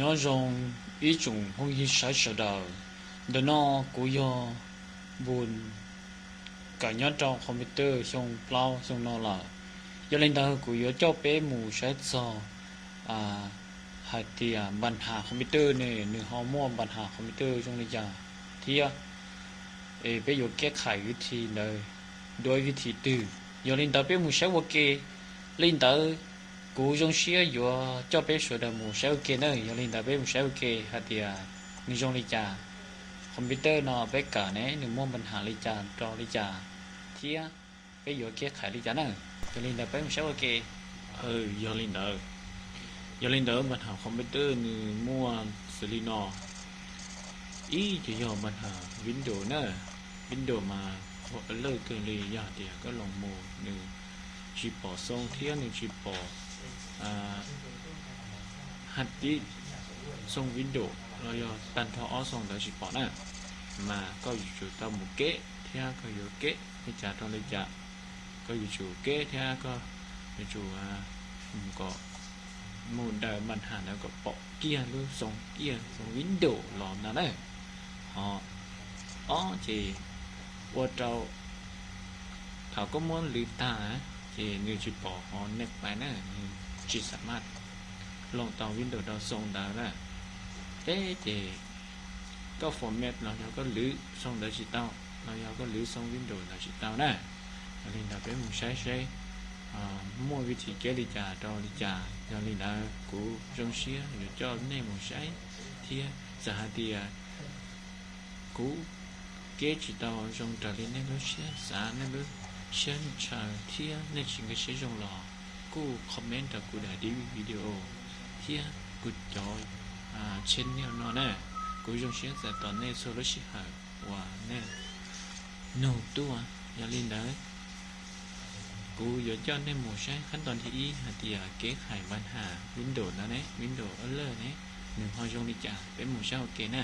Nyob zoo ib tsoom phooj ywg sawv daws, ntawm no kuv yog Npus, kawm nyob rau computer xyoo plaub xyoo no lawm. Yog li ntawd kuv yuav coj peb mus saib txog hais tias npa nhas computer ne nws ho muaj npa nhas computer zoo li cas thiab es peb yuav keb khais vib thi ntawd dua vib thi twg. Yog li ntawd peb mus saib ua ke. Li ntawd kuv zoo siab yuav coj peb sawv daws mus saib ua ke na. Yog li ntawd peb mus saib ua ke hais tias nws zoo li cas, computer no peb kawm ne nws muaj npa nhas li cas rau li cas thiab peb yuav keb khais li cas na. Yog li ntawd peb mus saib ua ke. Yog li ntawd, yog li ntawd npa nhas computer nws muaj xws li no. Ib ces yog npa nhas Windows na. Windows mas lawj kawg li, yog tias koj los mus nws tsis pom xoo thiab nws tsis pom hais tias xoo Windows los yog tag nrho ob xoo ntawd tsis pom na, mas koj yuav tsum tau mus keb thiab koj yuav keb li cas rau li cas. Koj yuav tsum keb thiab koj yuav tsum mus kom mus daws npa nhas ntawd kom pom kiag lub xoo kiag xoo Windows los ntag na. Ho ob ces ua rau thaum koj muab lwv tag ces nws tsis pom qhov next pais na, nws tsis xam maj loos tau Windows rau xoo ntawd na. Peb ces koj format los yog koj lwv xoo ntawd tsis tau, los yog koj lwv xoo Windows ntawd tsis tau na. Yog li ntawd peb mus saib saib muaj vib thi keb li cas rau li cas. Yog li ntawd kuv zoo siab yuav coj nej mus saib thiab txawm hais tias kuv keb tsis tau zoo raws li nej lub siab xav, nej lub siab ntshaw thiab nej tsis nkag siab zoo los kuj comment rau kuv daim video thiab kuv cov channel no na. Kuv zoo siab txais tos nej txhua lub sij hawm uas nej nug tuaj. Yog li ntawd kuv yuav coj nej mus saib qhab tos thib ib hais tias keb khais npa nhas Windows ntawd ne, Windows lawj ne, nws ho zoo li cas, peb mus saib ua ke na.